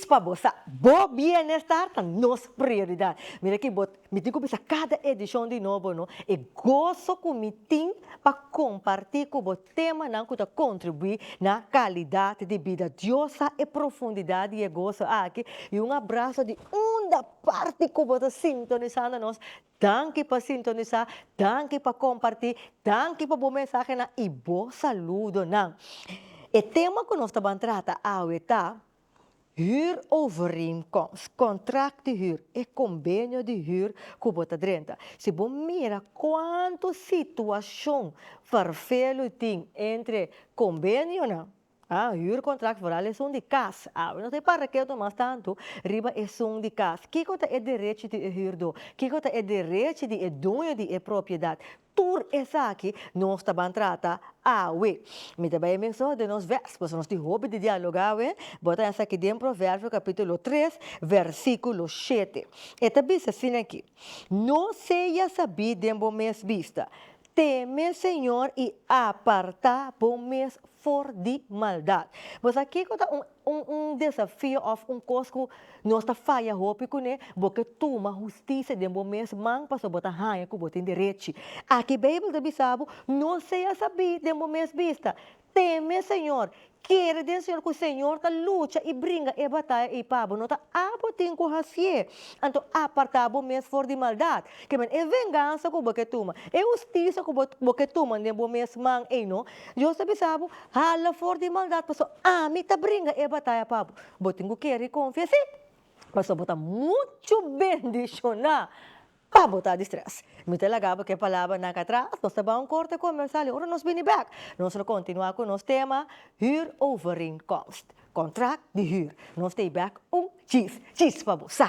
Djis pa bo sa, bo bienestar ta nos prioridat. Mira ki bo, mi tin ku bisa kada edishon di nobo no, e goso ku mi tin pa kompartí ku bo temanan ku ta kontribuí na kalidat di bida. Dios sa e profundidat di e goso aki i un abraso di unda parti ku bo ta sintonisá na nos. Danki pa sintonisá, danki pa kompartí, danki pa bo mensahenan i bo saludonan. E tema ku nos ta ban trata awe ta Huurovereenkomst, kontrakt di hür, e kombenio di hür ku bo ta drenta. Si bo mira kuantu situashon ferfelu tin entre kombenionan, ah, huurcontract vooral esun di kas, awe no ta e paraketo mas tantu riba esun di kas. Kiko ta e derechi di e hürdó? Kiko ta e derechi di e doño di e propiedat? Tur esaki nos ta ban trata awe. Mi ta bai mesora den nos vers, pasobra nos tin hopi di dialoga awe. Bo ta esaki den Proverbio capítulo tres, versículo shete. E ta bisa asina aki, No sea sabí den bo mes bista. Teme Señor i apartá bo mes for di maldat. Bo sa kiko ta un un un desafio òf un kos ku nos ta faya hopi kuné? Bo ke tuma hustisia den bo mes man pasobra bo ta haña ku bo tin derechi. Aki Beibel ta bisa bo, No sea sabí den bo mes bista. Teme Señor. Kere den Señor ku Señor ta lucha i bringa e bataya ei pa bo. No ta abo tin ku hasié. Anto apartá bo mes for di maldat. Ke men e vengansa ku bo ke tuma, e hustisia ku bo bo ke tuma den bo mes man ei no. Dios ta bisa bo, Hala for di maldat, pasobra ami ta bringa e bataya pa bo. Bo tin ku kere i konfia si, pasobra bo ta muchu bendishoná pa bo ta di strès. Mi ta laga bo ku e palabranan ak atras, nos ta bai un korte komersal i ora nos bini bèk, nos lo kontinuá ku nos tema Huurovereenkomst, kontrakt di hür. Nos ta ei bèk un djis, djis pa bo sa.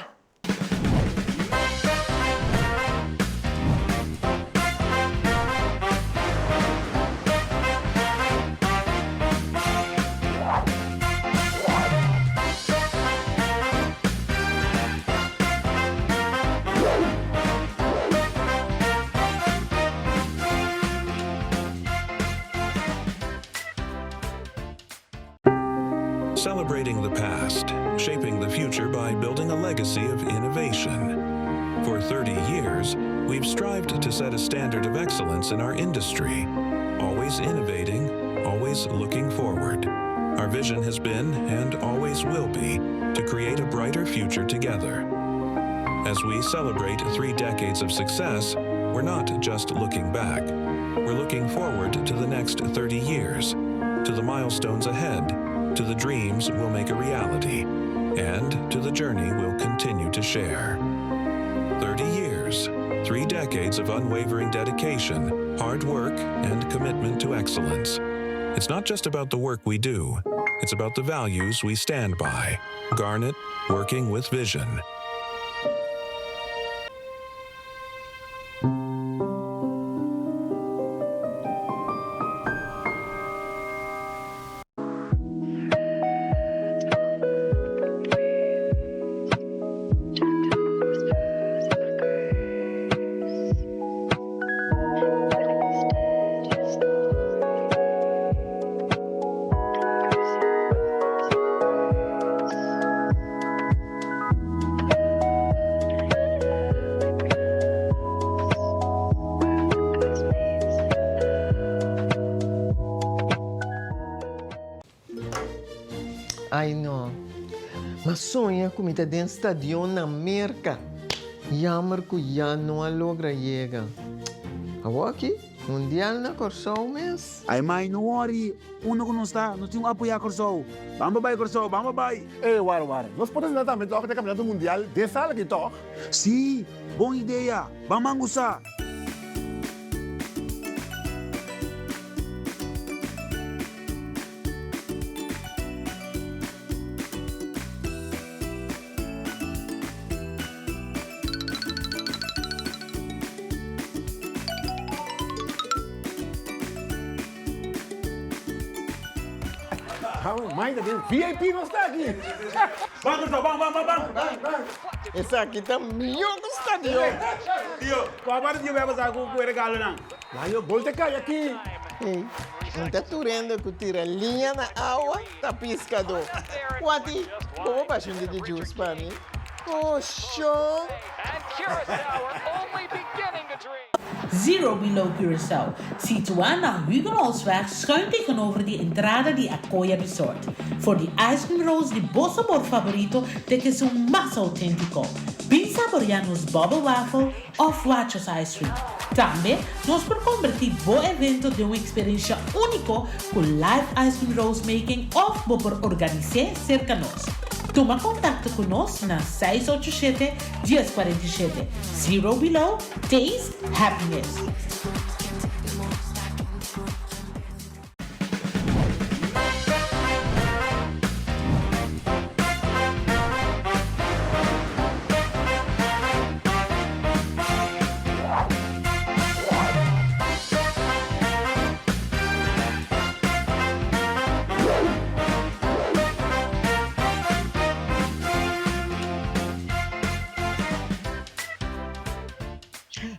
Celebrating the past, shaping the future by building a legacy of innovation. For 30 years, we've strived to set a standard of excellence in our industry, always innovating, always looking forward. Our vision has been, and always will be, to create a brighter future together. As we celebrate three decades of success, we're not just looking back. We're looking forward to the next 30 years, to the milestones ahead, to the dreams we'll make a reality, and to the journey we'll continue to share. 30 years, three decades of unwavering dedication, hard work, and commitment to excellence. It's not just about the work we do, it's about the values we stand by. Garnet, working with vision. Ai no. M'a soña ku mi ta den stadion na Merka. Jammer ku ya no a logra yega. Awor aki, mundial na Kòrsou mes. Ai mai no worry, unda ku nos ta, nos tin ku apoyá Kòrsou. Ban pa bai Kòrsou, ban pa bai! Ey, wara wara, nos por ta sinta tambe tòg den Kampionato Mundial den sala aki tòg? Sí, bon idea! Ban mangusa! Mai ta den VIP nos ta aki. Ban Kòrsou, ban, ban, ban, ban! Esaki ta mihó ku stadion. Tio, kua parti tio beba sa ku e regalonan? Layo, gol ta kai aki. Hey. Un ta tur hende ku tira liña na awa ta piskadó. Wati, bo por basha un diki juice pa mi? Oh, shon! Zero Below Curaçao, situá na Hugenholtzweg schuin tegenover di entrada di Akoya Resort. For di ice cream rolls di bo sabor favorito te kesun mas auténtiko. Bin saboreá nos bubble waffle òf Wachos ice cream. Tambe nos por kombertí bo evento den un eksperensha úniko ku live ice cream rolls making òf bo por organis'é serka nos. Tuma kontakto ku nos na seis ocho shete, dies kuarenta i shete. Zero Below, taste happiness!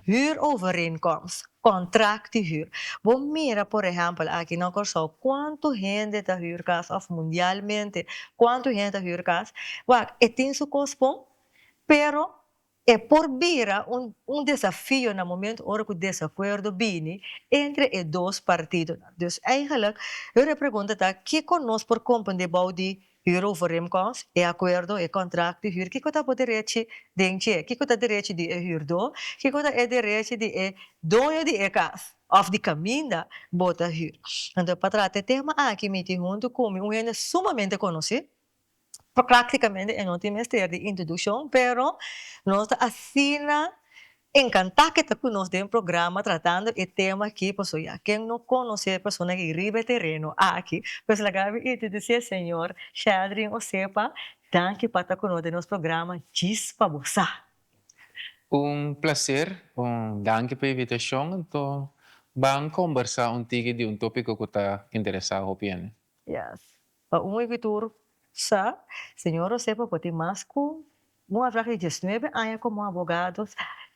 Huurovereenkomst, kontrakt di huur. Bo mira por ehèmpel aki na Kòrsou kuantu hende ta huur kas òf mundialmente kuantu hende ta huur kas. Wak, e tin su kos bon, pero e por bira un un desafio na momento ora ku desakuerdo bini entre e dos partidonan. Dus eigenlijk e pregunta ta kiko nos por komprendé bou di Huurovereenkomst, e akuerdo, e kontrakt di huur, kiko ta bo derechi den dje? Kiko ta derechi di e huurdó? Kiko ta e derechi di e doño di e kas òf di kaminda bo ta huur? Anto pa trata e tema aki mi tin huntu ku mi un hende sumamente konosí, praktikamente e no tin mester di introdukshon, pero nos ta asina Encantá ke ta ku nos den programa tratando e tema aki pasobra ya ken no konosé e persona aki riba e tereno aki pues laga mi introdusi e señor Sheldrin Osepa danki pa ta ku nos den nos programa Djis pa bo sa. Un placer, un danki pa e invitacion, anto ban combersa un tiki di un topico cu ta interesa hopi hende. Yes. Pa un y tur sa, señor Osepa por tin mas cu un afraga di diesnuebe aña como abogado,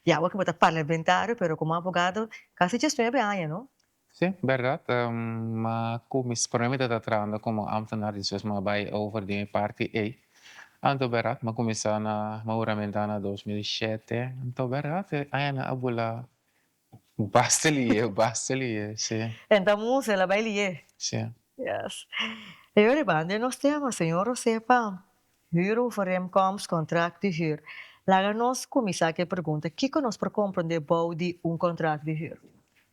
ya awor cu bo ta parlamentario, pero como abogado casi diesnuebe aña, no? Si, berdad. Ma cu mi prome mi ta trahando como ambtenaar, despues mi a bay over den e parti ey. Anto berdad, mi a cuminsa na, mi a huramenta na 2007, anto berdad e añanan a bula Basta lié, basta lié, sí. En ta musa, el a bai lié. Sí. Yes. E ora banda nos tema, señor Osepa, huurovereenkomst, contract di huur. Laga nos cuminsa cu e pregunta, kico nos por comprende bou di un contract di huur?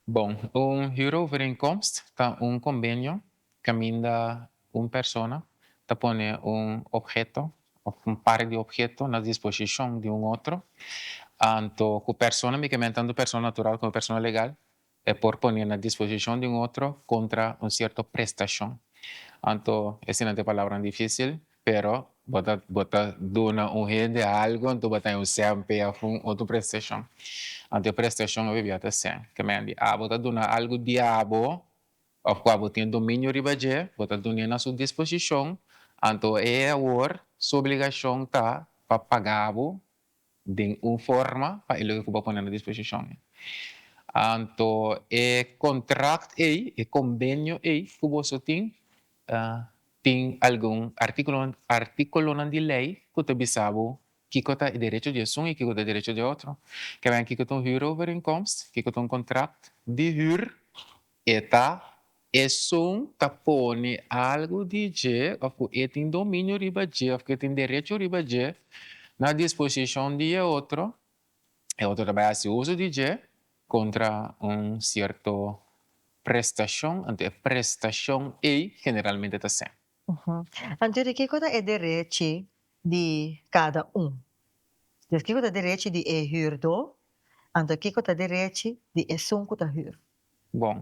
Bon, un huurovereenkomst ta un convenio Caminda un persona ta pone un obheto of un par di obheto na disposicion di un otro, anto cu persona, mi ke men tanto persona natural como persona legal, e por pone na disposicion di un otro contra un cierto prestacion. Anto esina ta e palabranan dificil, pero bo ta bo ta duna un hende algo anto bo ta haña un cmp of un otro prestacion. Anto e prestacion a bia ta cen. Ke men di abo ta duna algo di abo Òf kua bo tin dominio riba dje, bo ta dun'é na su disposishon, anto e awor su obligashon ta pa paga bo den un forma pa e loke ku bo a pone na disposishon. Anto e kontrakt ei, e kombenio ei ku boso tin, tin algun artíkulo, artíkulonan di lei ku ta bisa bo kiko ta e derecho di esun i kiko ta e derecho di e otro. Ke kiko ta un huurovereenkomst, kiko ta un kontrakt di hür. E ta esun ta pone algu di dje of ku e tin dominio riba dje of ku e tin derecho riba dje na disposishon di e otro, e otro ta bai hasi uso di dje kontra un sierto prestashon, anto e prestashon ei generalmente ta sèn. Anto di kiko ta e derechi di kada un? Dus kiko ta derechi di e hürdó, anto kiko ta derechi di esun ku ta hür? Bon,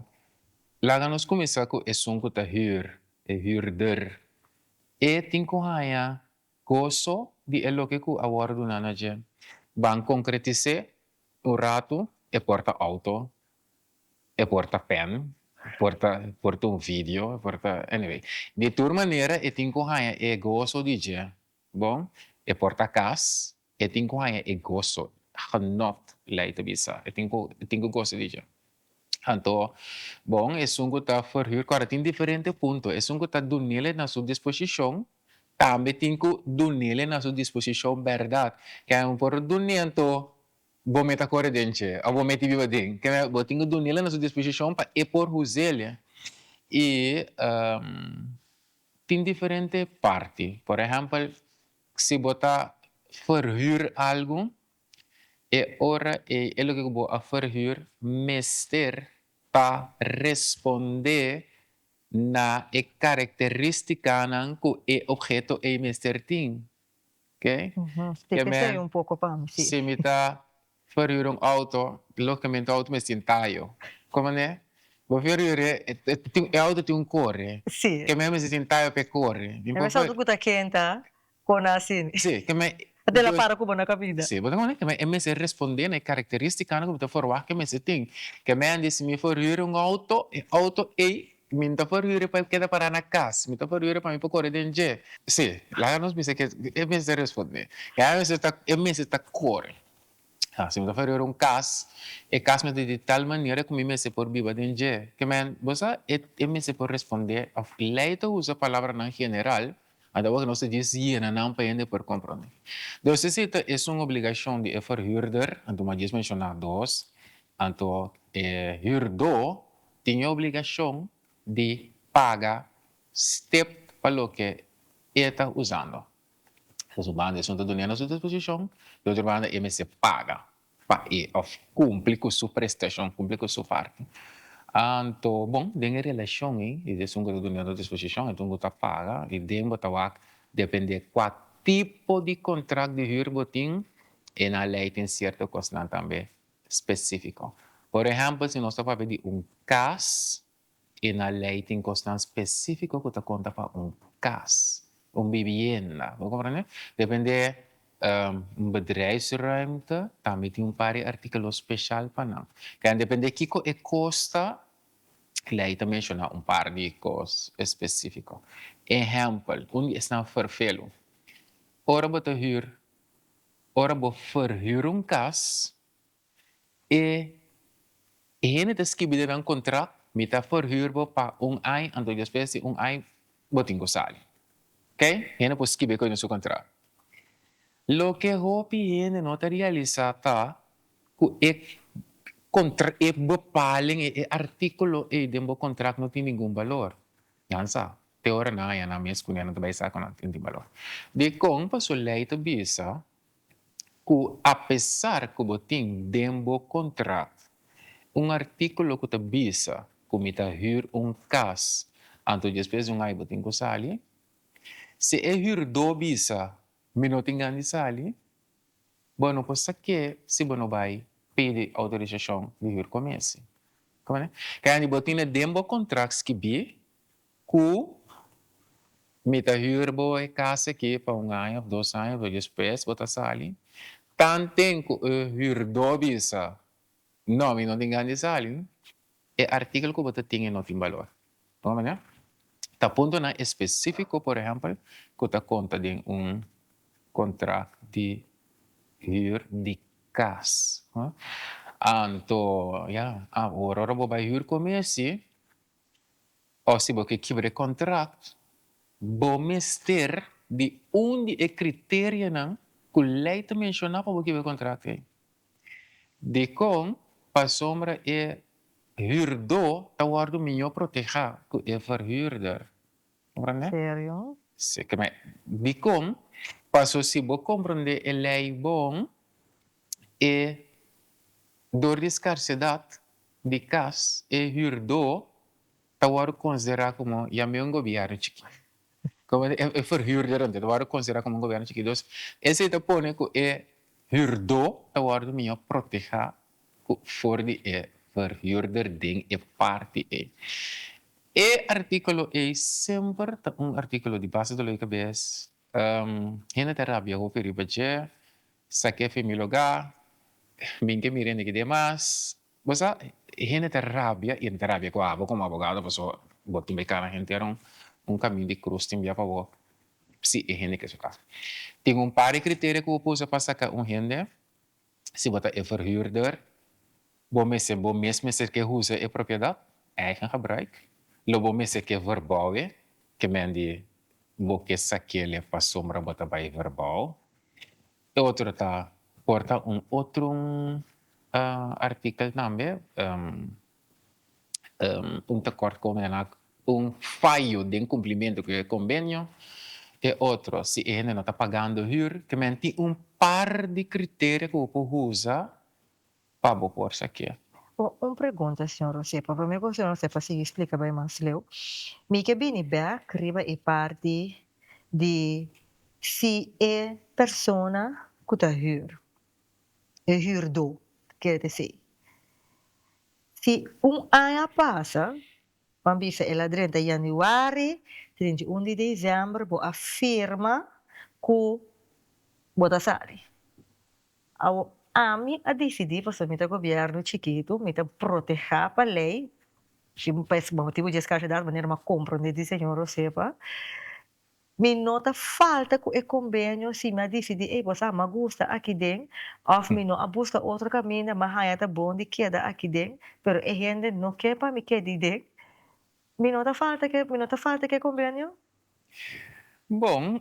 laga nos kuminsá ku esun ku ta hür, e hürder. E tin ku haña goso di e loke ku a wòrdu duná na dje. Ban konkretis'é un ratu, e por ta outo, e por ta pèn, e por ta por ta un video, e por ta, anyway. Di tur manera e tin ku haña e goso di dje. Bon, e por ta kas, e tin ku haña e goso, genot, lei ta bisa. E tin ku e tin ku gosa di dje. Anto, bon, esun ku ta verhuur, kòrda tin diferente punto. Esun ku ta dun'el na su disposishon, tambe tin ku dun'el na su disposishon bèrdat. Ke un por dun'é anto bo me ta kore den dje òf bo me tin biba den. Ke bo tin ku dun'el na su disposishon pa e por us'el. I tin diferente parti. Por ehèmpel, si bo ta verhuur algu, E ora ei e loke ku bo a verhuur mester ta respondé na e karakterístikanan ku e opheto ei mester tin. Oké? Splika esei un poko pa mi, si. Si mi ta verhuur un outo, lógikamente e outo mester tin tayo. Komo ne? Bo verhuur e, e outo tin un kore. Si. Ke men mester tin tayo pa e kore. E mes outo ku ta kenta Con asina. Sí, ke men. De la para cu bo na caminda. Sí, bo ta comprende? Ke men e mester responde na e caracteristicanan cu bo ta forwagt ke mester tin. Ke men di si mi verhuur un auto, e auto ey mi no ta verhuur e pa e keda para na cas, mi ta verhuur e pa mi por core den dje. Sí, laga nos bisa ke e mester responde. Ke e mester ta, e mester ta core. Ha, si mi ta verhuur un cas, e cas mester di tal manera cu mi mester por biba den dje. Ke men, bo sa, e e mester por responde of ley ta usa palabranan general, anto awor nos ta djis yena nan pa hende por comprende. Dus esey ta esun obligacion di e verhuurder, anto mi a djis menciona dos, anto e huurdo tin e obligacion di paga stip pa loke e ta usando. Di un banda esun ta dun'é na su disposishon, di otro banda e mester paga pa e òf kumpli ku su prestashon, kumpli ku su parti. Anto, bon, den e relashon ei, di esun ku ta dun'é na disposishon, esun ku ta paga, i den bo ta wak dependé kua tipo di kontrakt di hür bo tin, e na lei tin sierto kosnan tambe spesífiko. Por ehèmpel, si nos ta papia di un kas, E na lei tin kosnan spesífiko ku ta konta pa un kas, un bibienda. Bo komprendé? Dependé un bedrijfsruimte tambe tin un par di artíkulo speshal pa nan. Kende dependé kiko e kos ta, lei ta menshoná un par di kos espesífiko. Ehèmpel, un di esnan ferfelu. Ora bo ta hür, ora bo ferhür un kas, E hende ta skibi den nan kontrakt, Mi ta verhuur bo pa un aña, anto despues di un aña bo tin ku sali. Oke? Hende por skibi e den su kontrakt. Loke hopi hende no ta realisá ta ku e kontra e bepaling, e artíkulo ei den bo kontrakt no tin ningun balor. Nan sa, te ora nan haña nan mes ku nan ta bai sa ku nan tin balor. Dikon? Pasobra lei ta bisa ku apesar ku bo tin den bo kontrat un artíkulo ku ta bisa ku mi ta hür un kas anto despues di un aña bo tin ku sali, si e hürdó bisa mi no tin gan di sali, bo no por sak'é si bo no bai pidi outorisashon di hürkommissie. Kende bo tin den bo kontrat skibí Ku mi ta hür bo e kas aki pa un aña òf dos aña òf despues bo ta sali. Tanten ku e hürdó bisa, No, mi no tin gana di sali, e artíkulo ku bo ta tin e no tin balor. Bo comprende? Ta puntonan espesífiko, por ehèmpel, ku ta konta den un kontrakt di hür di kas. Anto, ya, awor ora bo bai hür ku mi asi, Òf si bo ke kibra e kontrakt, bo mester di un di e kriterianan ku lei ta menshoná pa bo kibra e kontrakt ei. Dikon? Pasobra e hürdó ta wòrdu mihó protehá ku e verhùrder. Komprendé? Serio? Sí. Dikon? Paso si bo komprendé e lei bon, e dor di skarsedat di kas e hürdó ta wòrdu konsiderá komo yam'é un gobièrnu chikí. Komo e verhùrder anto ta wòrdu konsiderá komo un gobièrnu chikí. Dus esei ta pone ku e hürdó ta wòrdu mihó protehá ku for di e verhùrder den e parti ei. E artíkulo ei semper ta un artíkulo di base doló di kabes. Hende ta rabia hopi riba dje, Sak'é fi mi lugá, mi ke mira hende ki demas. Bo sa, hende ta rabia i hende ta rabia ku abo komo abogado pasobra bo tin bai kana henter un kamin di krus tin bia pa bo si e hende ke su kas. Tin un par di kriterio ku bo por usa pa saka un hende, si bo ta e verhuurder. Bo mester bo mes mester ke usa e propiedat, eigen gebruik. Lo bo mester ke verbouwe, ke men di bo ke sakele pasobra bo ta bai verbouw. E otro ta por ta un otro artikel tambe, un tekortkoming na un fayo den kumplimentu ku e kombenio. E otro, si e hende no ta pagando hür, ke men tin un par di kriteria ku bo por usa pa bo por sakia. Un pregunta, señor Rosepa, prome ku señor Rosepa sigui splika bai mas leu, mi ke bini bek riba e parti di si e persona ku ta hür, e hürdó kere desei, si un aña pasa, ban bisa el a drenta yanüari, 31 di desèmber bo a firma ku bo ta sali. Awo ami a disidí pasobra mi ta gobièrnu chikitu, mi ta protehá pa lei, si pa es motibu dje skarsedat manera mi a komprondé di señor Josepa, mi no ta falta ku e kombenio si mi a disidí ey bo sa mi a gusta aki den òf mi no a buska otro kaminda mi a haña ta bon di keda aki den pero e hende no ke pa mi keda den, mi no ta falta ke mi no ta falta ke kombenio. Bon,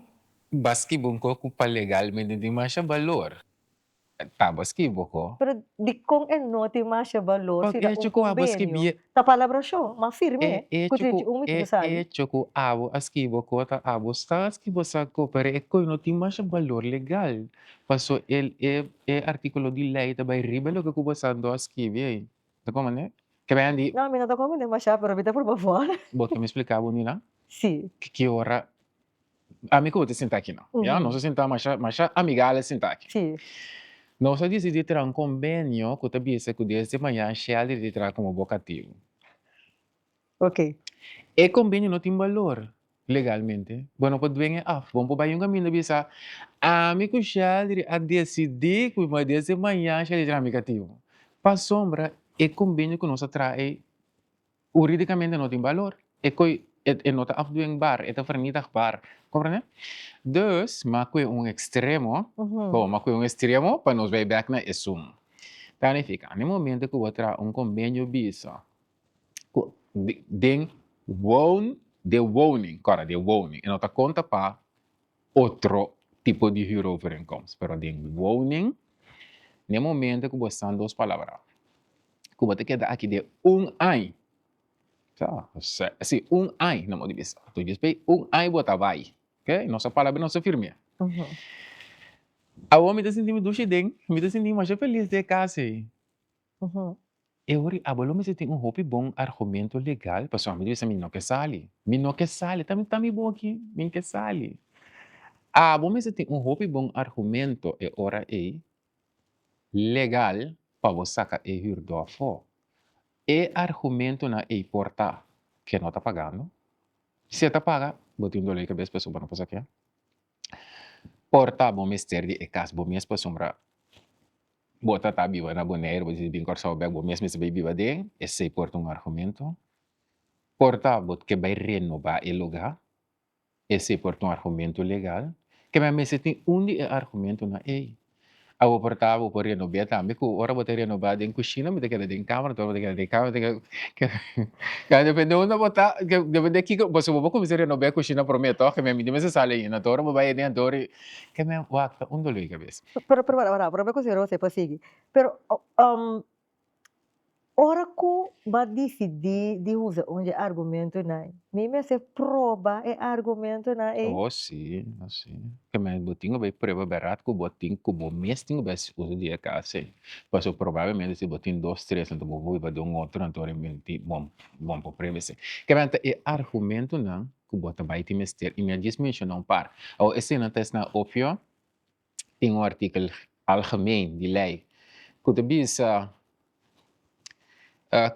baski bon ko ku pa legalmente tin masha balor. Ta baski bo ko. Pero dikon e no tin masha balor si ta un kombenio? Ta palabrashon, ma firme ku 31 mi tin ku sali. E echo ku abo a skibi bo ko ta abo sa skibi bo sa ko, pero e koe no tin masha balor legal. Paso e e artikulo di lei ta bai riba loke ku bo sa ndo a skibi ei. Ta komprende? Ke ben di. No, mi no ta komprende masha, pero mi ta purba for. Bo ke mi splika bo Nina? Si. Ki ora ami ku bo ta sinta aki no, ya? Nos a sinta masha, masha amigabel sinta aki. Si. Nos a disidí traha un kombenio ku ta bisa ku desde mañan Sheldry ta traha komo bo katibu. Ok. E kombenio no tin balor legalmente. Bo no por dwen e af. Bo no por bai un kaminda bisa, Ami ku Sheldry a desidí ku desde mañan Sheldry traha mi katibu. Pasobra e kombenio ku nos a traha ei huridikamente no tin balor. E koi e no ta afdwingbaar, e ta vernietigbaar. Komprende? Dus, m'a kue un ekstremo, bo, m'a kue un ekstremo pa nos bai bèk na esun. Ta nifiká, na e momento ku bo traha un kombenio bisa ku den woon de woning, kòrda de woning, e no ta konta pa otro tipo di huurovereenkomst, pero den woning, na e momento ku bo san dos palabra, ku bo ta keda aki den un aña, sa, si, un aña, no mo di bisa, despues un aña bo ta bai, ok, nos a palabra nos a firm'é. Awor mi ta sinti mi dushi den, mi ta sinti mi masha felis den e kas ei. E ora abo lo mester tin un hopi bon argumento legal pasobra mi ta bisa mi no ke sali. Mi no ke sali, ta mi ta mi boki, mi no ke sali. Abo mester tin un hopi bon argumento e ora ei legal pa bo saka e hürdó afó. E argumentonan ei por ta ke no ta pagando. Si e ta paga, bo tin un dolor di kabes pasobra bo no por sak'é. Por ta bo mester di e kas bo mes pasobra Bo ta ta biba na Boneiru, bo dici bin Kòrsou bèk, bo mes mester bai biba den, esei por ta un argumento. Por ta bo ke bai renobá e lugá, esei por ta un argumento legal. Ke men mester tin un di e argumentonan ei. Abo por ta bo por renob'é tambe ku ora bo ta renobá den kushina mi ta keda den kamera, ora bo ta keda den kamera mi ta keda depende unda bo ta, depende kiko, pasobra bo por kuminsá renob'é kushina promé tòg, ke men mi tin mester sali ainda, anto ora bo bai aden anto ora Ke men wak ta un dolor di kabes. Pero pero para para prome ku señor José por sigui. Pero ora ku bo a disidí di usa un dje argumentonan, mi mester proba e argumentonan ei? Oh si, oh si. Ke men bo tin ku bai prueba bèrdat ku bo tin ku bo mes tin ku bai hasi uso di e kas ei. Pasobra probablemente si bo tin dos tres anto bo por biba den un otro anto realmente bo bo por prueba esei. Ke men ta e argumentonan ku bo ta bai tin mester i mi a djis menshoná un par. Awor eseinan ta esnan opvio, tin un artikel algemeen di lei ku ta bisa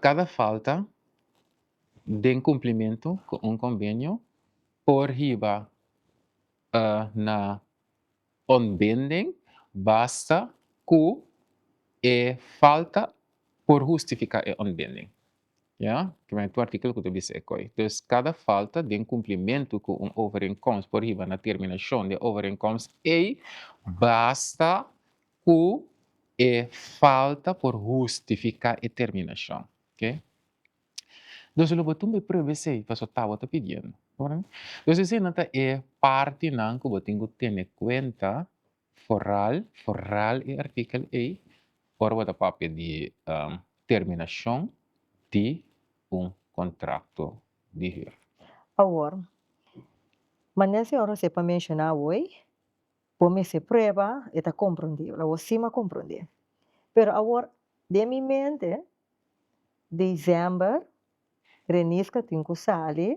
kada falta den kumplimentu ku un kombenio por hiba na ontbinding basta ku e falta por hustifiká e ontbinding. Ya, kimen tur artíkulo ku ta bisa e koi. Dus kada falta den kumplimentu ku un overeenkomst por hiba na terminashon di e overeenkomst ei, basta ku E falta por hustifiká e terminashon. Oké. Dus lo bo tumba e prueba esei pasobra ta bo ta pidiendo. Dus eseinan ta e partinan ku bo tin ku tene kuenta foral, foral e artikel ei ora bo ta papia di terminashon di un kontrakto di hür. Awor, manera señor José pa menshoná awoi, bo mester prueba e ta komprondé, awor sí mi a komprondé. Pero awor den mi mente December Renisca tin cu sali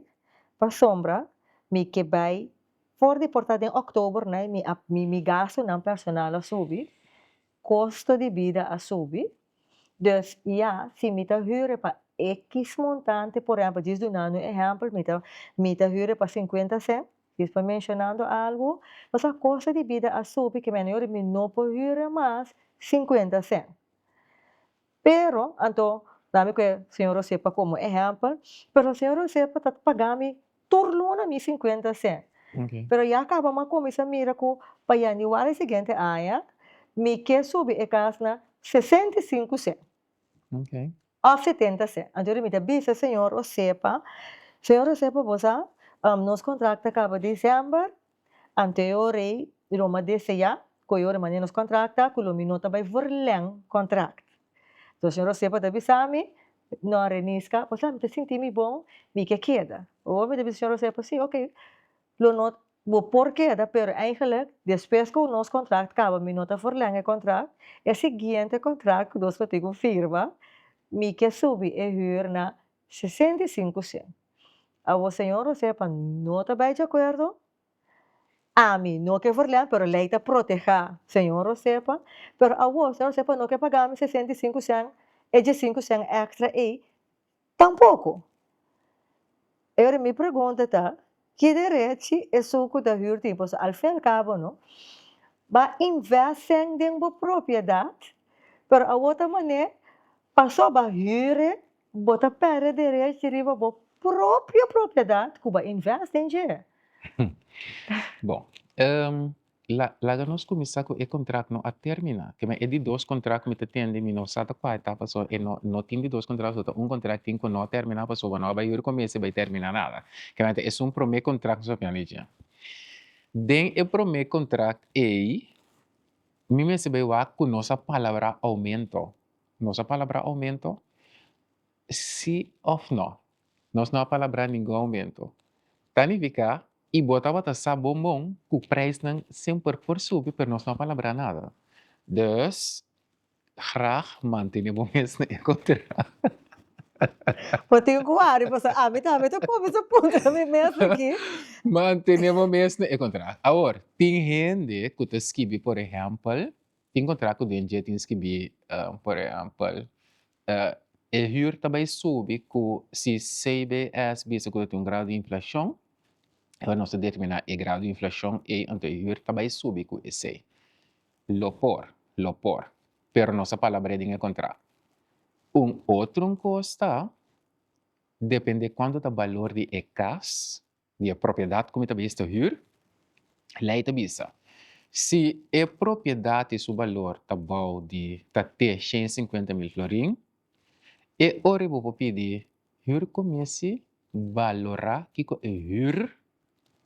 pasobra mi ke bay for di por ta den october nay mi a mi gastonan personal a subi, costo di bida a subi, dus ya si mi ta huur pa X montante por ehempel djis dunando un ehempel mi ta mi ta huur pa cincuenta cent djis pa mencionando algo pasobra costo di bida a subi ke mene mi no por huur mas cincuenta cent. Pero, anto, dami ku e señor Josepa komo ehèmpel, pero señor Josepa ta paga mi tur luna mi sinkuenta sènt. Pero ya kaba mi a kuminsá mira ku pa yanüari siguiente aña mi ke subi e kas na 65 sènt òf 70 sènt. Anto mi ta bisa señor Josepa, señor Josepa bo sa nos kontrakt ta kaba desèmber, Anto e ora ei Roma a deseá ku e ora manera nos kontrakt ta ku lo mi no ta bai verlèng kontrakt. Enton señor Josefa ta bisa mi, No Reniska, bo sa mi ta sinti mi bon, mi ke keda. Awor mi ta bisa señor Josefa, si oke, lo no, bo por keda, pero eigenlijk despues ku nos kontrakt kaba mi no ta verlèng e kontrakt, e siguiente kontrakt ku nos lo tin ku firma, mi ke subi e hür na 65 sent. Awor señor Josefa no ta bai di akuerdo, ami no ke verlèn, pero lei ta protehá señor Josefa, pero awor señor Josefa no ke paga mi 65 sèn, e diesinku sèn èkstra ei tampoko. E ora mi pregunta ta, ki derechi esun ku ta hür tin? Pasobra al fin al kabo no ba invest sèn den bo propiedat, pero awor ta manera pasobra hür e Bo ta perde derechi riba bo propio propiedat ku bo a invest den dje. Bon, laga nos kuminsá ku e kontrakt no a terminá. Ke men e di dos kontrakt ku mi ta tende mi no sa ta kua etapa pasobra e no no tin di dos kontrakt pasobra ta un kontrakt tin ku no a terminá pasobra bo no a bai yuri ku mester bai terminá nada. Ke men ta esun promé kontrakt nos a papia di dje. Den e promé kontrakt ei mi mester bai wak ku nos a palabrá oumento. Nos a palabrá oumento? Sí òf nò? Nos no a palabrá ningun oumento. Ta nifiká i bo tabata sa bon bon ku preisnan semper por subi pero nos no a palabrá nada. Dus, graag mantené bo mes na e kontrato. Bo tin ku wari pasobra ami tambe ta kuminsá puntra mi mes aki. Mantené bo mes na e kontrato. Awor, tin hende ku ta skibi por ehèmpel Tin kontrato den dje tin skibí, por ehèmpel, e hür ta bai subi ku si CBS bisa ku ta tin un grado di inflashon, ora nos ta determiná e grado di inflashon ei, anto e hür ta bai subi ku esei. Lo por, lo por, pero nos a palabr'é den e kontrato. Un otro un kos ta dependé kuantu ta balor di e kas di e propiedat ku mi ta bisa hür, lei ta bisa, si e propiedat i su balor ta bou di ta te 150.000 florin, e ora bo por pidi hürkommissie balorá kiko e hür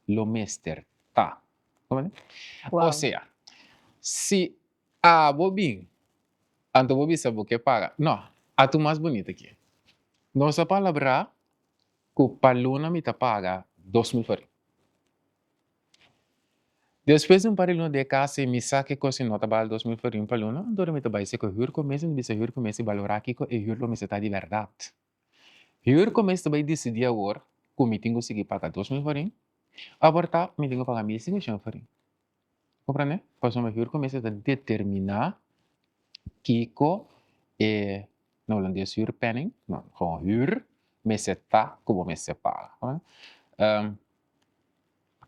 lo mester ta. Osea, si abo bin anto bo bisa bo ke paga, no, atu mas bunita aki. Nos a palabrá Ku pa luna mi ta paga 2000 florin. Despues di un par di luna di e kas ei mi sa ke kos no ta bal 2000 florin pa luna, anto mi ta bai seko huurcommissie mi bisa huurcommissie balorá kiko e huur lo mester ta di bèrdat. Huurcommissie ta bai disidí awor ku mi tin ku sigui paga 2000 florin òf por ta mi tin ku paga 1500 florin. Comprende? Pasobra huurcommissie ta determiná kiko e na hulandes huurpenning, no, gewoon huur, mester ta ku bo mester paga.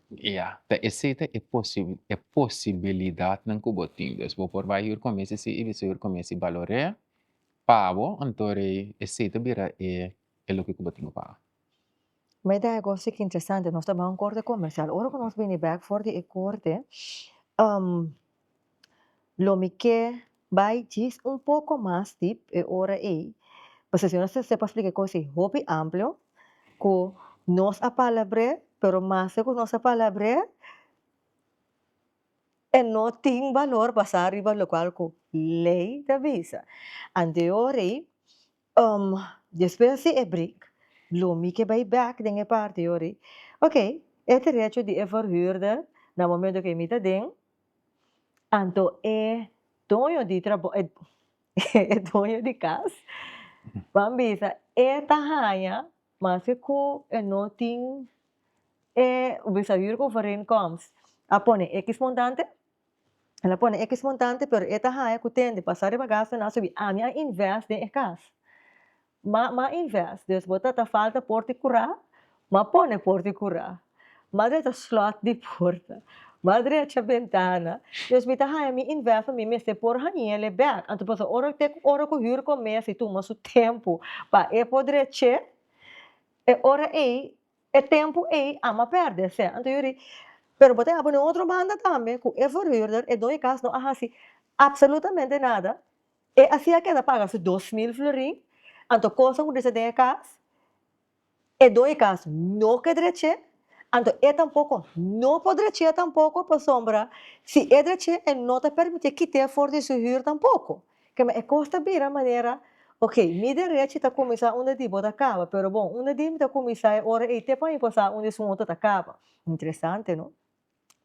Ya, ta esei ta e e posibilidatnan ku bo tin. Dus bo por bai huurcommissie si i bisa huurcommissie balor'é pa bo, anto rei esei ta bira e e loke ku bo tin ku paga. Mi ta haña kos interesante, nos ta bai un korte komersial. Ora ku nos bini bèk for di e korte, lo mi ke. bai djis un poko mas dip e ora ei, pasobra si nos ta pa splika e kos ei hopi amplio, ku nos a palabr'é, pero maske ku nos a palabr'é, e no tin balor basá riba lokual ku lei ta bisa. Anto e ora ei, despues di e break, lo mi ke bai bèk den e parti ora ei, okey, e derecho di e verhuurder na momento ku mi ta den, Anto e doño di trabou, e doño di kas, ban bisa e ta haña maske ku e no tin e bisa huurovereenkomst a pone ekis montante, el a pone ekis montante pero e ta haña ku tende pasa riba gastunan a subi, ami a invest den e kas. Ma m'a invest, dus bo ta ta falta porta i kurá, m'a pone porta i kurá. M'a drecha slot di porta, m'a drecha bentana. Dus mi ta haña mi invest pa mi mester por hañ'el bèk. Anto pasobra ora te ku ora ku hür kom'é si tuma su tempu pa e por drech'é, e ora ei, e tempu ei amo a pèrdè sè. Anto yo di, pero bo ta haña bo na un otro banda tambe ku e verhuurder, e doño di kas no a hasi apsolutamente nada. E asi a keda paga su 2000 florin, anto kosnan ku dresa den e kas, e doño di kas no ke drech'é, anto e tampoko no por drech'é tampoko pasobra si e drech'é e no ta permitié kit'é for di su hür tampoko. Kema e kos ta bira manera, ok, mi derechi ta kuminsá unda di bo ta kaba, pero bon, unda di mi ta kuminsá e ora ei te pa mi por sa unda esun otro ta kaba. Interesante, no?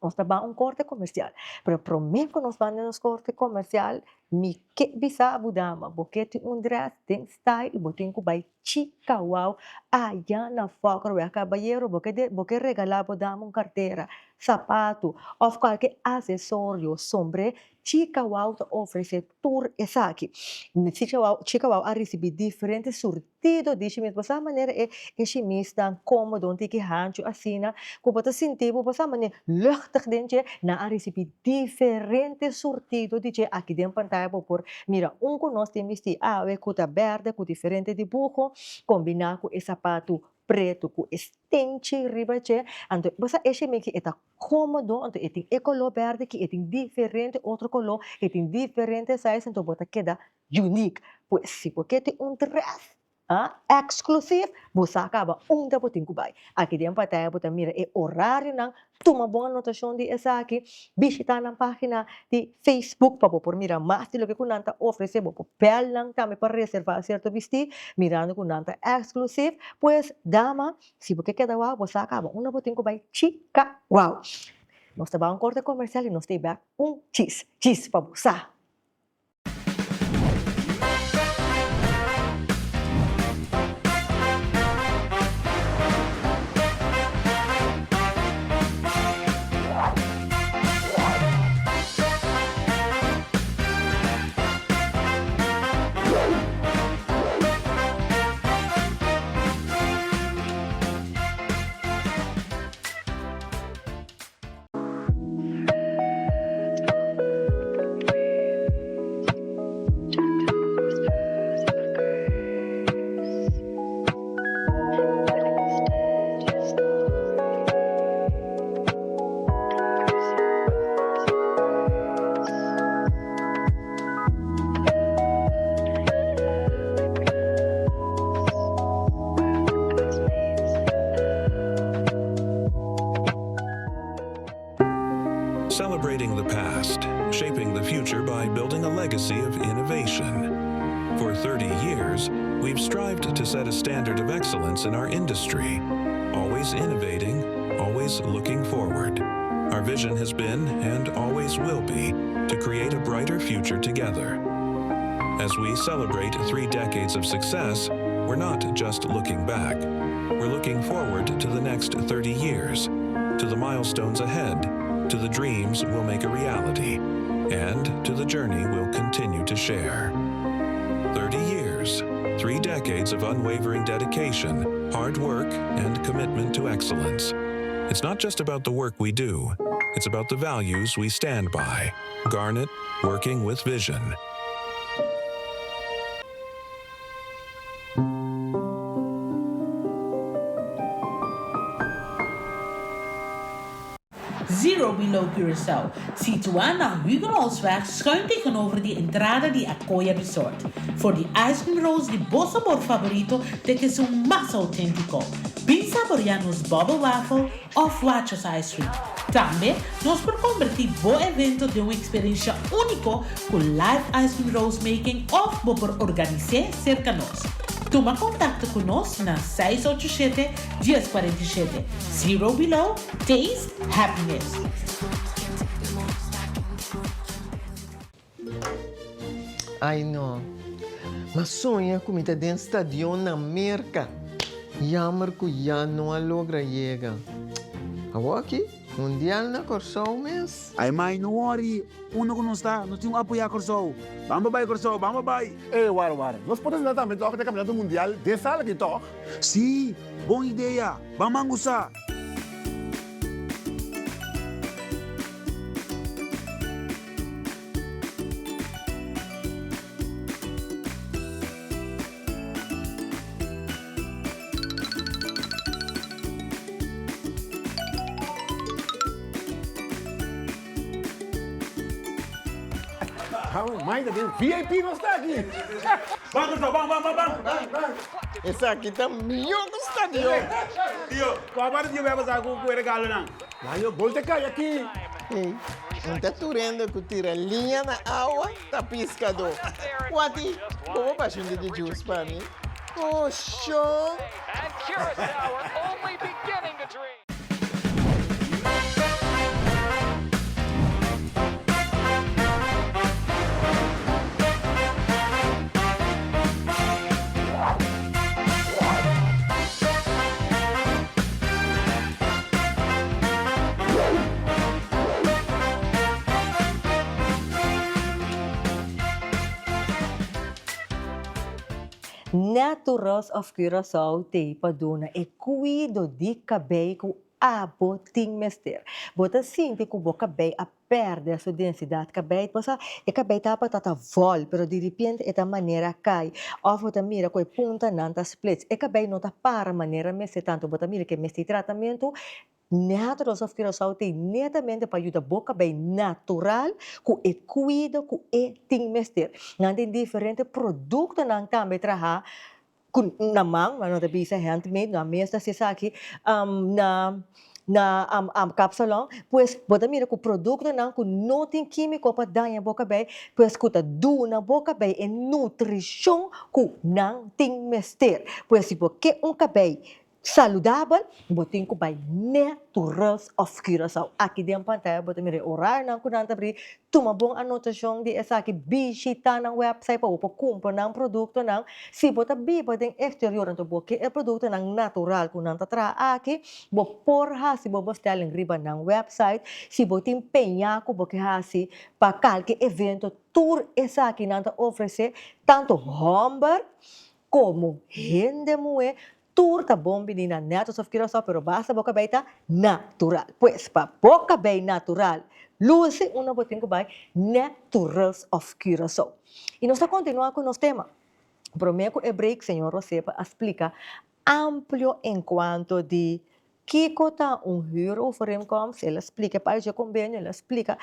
Nos ta ban un korte komersial. Pero promé ku nos ban den nos korte komersial, mi ke bisa bo dama, bo ke tin un drès den style i bo tin ku bai Chica Wow aya na Fòkkerweg. Kabayero, bo ke bo ke regalá bo dama un kartera, sapatu òf kualke asesorio, sombré, Chica Wow ta ofresé tur esaki. Chica Wow Chica Wow a risibí diferente surtido di shimis. Bo sa manera e e shimisnan kómodo, un tiki hanchu asina, ku bo ta sinti bo, bo sa manera luchtig den dje. Nan a risibí diferente surtido di dje. Aki den pantaya bo por mira un ku nos tin bistí awe ku ta bèrdè ku diferente dibuho, kombiná ku e sapatu pretu ku e stenchi riba dje. Anto bo sa e shimis aki e ta Kómodo, anto e tin e koló bèrdè ki e tin diferente otro koló, e tin diferente size, anto bo ta keda unique. Pues si bo ke tin un dress exclusive, bo sa kaba unda bo tin ku bai. Aki den pantaya bo ta mira e orarionan, tuma bon anotashon di esaki, bishita nan página di Facebook pa bo por mira mas di loke ku nan ta ofresé, bo por bèl nan tambe pa reservá sierto bistí, mirando ku nan ta exclusive. Pues dama, Si bo ke keda wou, bo sa kaba unda bo tin ku bai chika wou. Nos ta bai un korte komersial i nos ta bek un chis chis pa bo sa. Celebrating the past, shaping the future by building a legacy of innovation. For 30 years, we've strived to set a standard of excellence in our industry, always innovating, always looking forward. Our vision has been, and always will be, to create a brighter future together. As we celebrate three decades of success, we're not just looking back. We're looking forward to the next 30 years, to the milestones ahead, to the dreams we'll make a reality, and to the journey we'll continue to share. 30 years, three decades of unwavering dedication, hard work, and commitment to excellence. It's not just about the work we do, it's about the values we stand by. Garnet, working with vision. Zero Below Curaçao, situá na Hugenholtzweg schuin tegenover di entrada di Acoya Resort. For di ice cream rolls di bo sabor favorito te ku esun mas outéntiko. Bin saboreá nos bubble waffle òf Wachos ice cream. Tambe nos por kombertí bo evento den un eksperensha úniko ku live ice cream rolls making òf bo por organis'é serka nos. Tuma kontakto ku nos na seis ocho shete, dies kuarenta i shete. Zero Below, taste happiness! Ai no. M'a soña ku mi ta den stadion na Merka. Jammer ku ya no a logra yega. Awoki, mundial na Kòrsou mes. Ai mai no worry, unda ku nos ta, nos tin ku apoyá Kòrsou. Ban pa bai Kòrsou, ban pa bai! Ey, wara wara, nos por asina tambe tòg den Kampionato Mundial den sala aki tòg? Sí, bon idea! Ban mangusa! Mai ta den VIP nos ta aki. Ban Kòrsou, ban, ban, ban, ban. Esaki ta mihó ku stadion. Tio, kua parti tio bai pasa ku e regalonan? Laño gol te kai aki. Ey, un ta turendo ku tira liña na awa ta piskadó. Wati, bo por basha un diki juice pa mi? Oshon! Naturals of Curaçao t'ei pa duna e kuido di kabei ku abo tin mester. Bo ta sinti ku bo kabei a pèrdè su densidat kabei, pasobra e kabei tabata ta vòl, pero diripiente e ta manera kai, òf bo ta mira ku e puntanan ta splits. E kabei no ta para manera mester, tantu bo ta mira ku e mester tratamentu. Naturals of Curaçao t'ei netamente pa yuda bo kabei natural ku e kuido ku e tin mester. Nan tin diferente produktonan tambe traha ku na man, nan ta bisa handmade, nan mes ta hasi esaki na na kapsalon, pues bo ta mira ku produktonan ku no tin kímiko pa daña bo kabei, pues ku ta duna bo kabei e nutrishon ku nan tin mester. Pues si bo ke un kabei Saludabel, bo tin ku bai Naturals of Curaçao. Aki den pantaya bo ta mira e orarionan ku nan ta abrí. Tuma bon anotashon di esaki. Bishitá nan wèpsait pa bo por kumpra nan produktonan. Si bo ta biba den eksterior anto bo ke e produktonan natural ku nan ta traha aki, bo por hasi bo bestelling riba nan wèpsait. Si bo tin peñá ku bo ke hasi pa kalke evento, tur esaki nan ta ofresé, tantu hòmber komo hende muhé. Tur ta bon bini na Naturals of Curaçao pero basta bo kabei ta natural. Pues pa bo kabei natural luci uno bo tin cu bai Naturals of Curaçao. Y nos ta continua cu nos tema. Prome cu e break señor Rosepa a splica amplio encuanto di kico ta un huurovereenkomst, el a splica e parti dje convenio, el a splica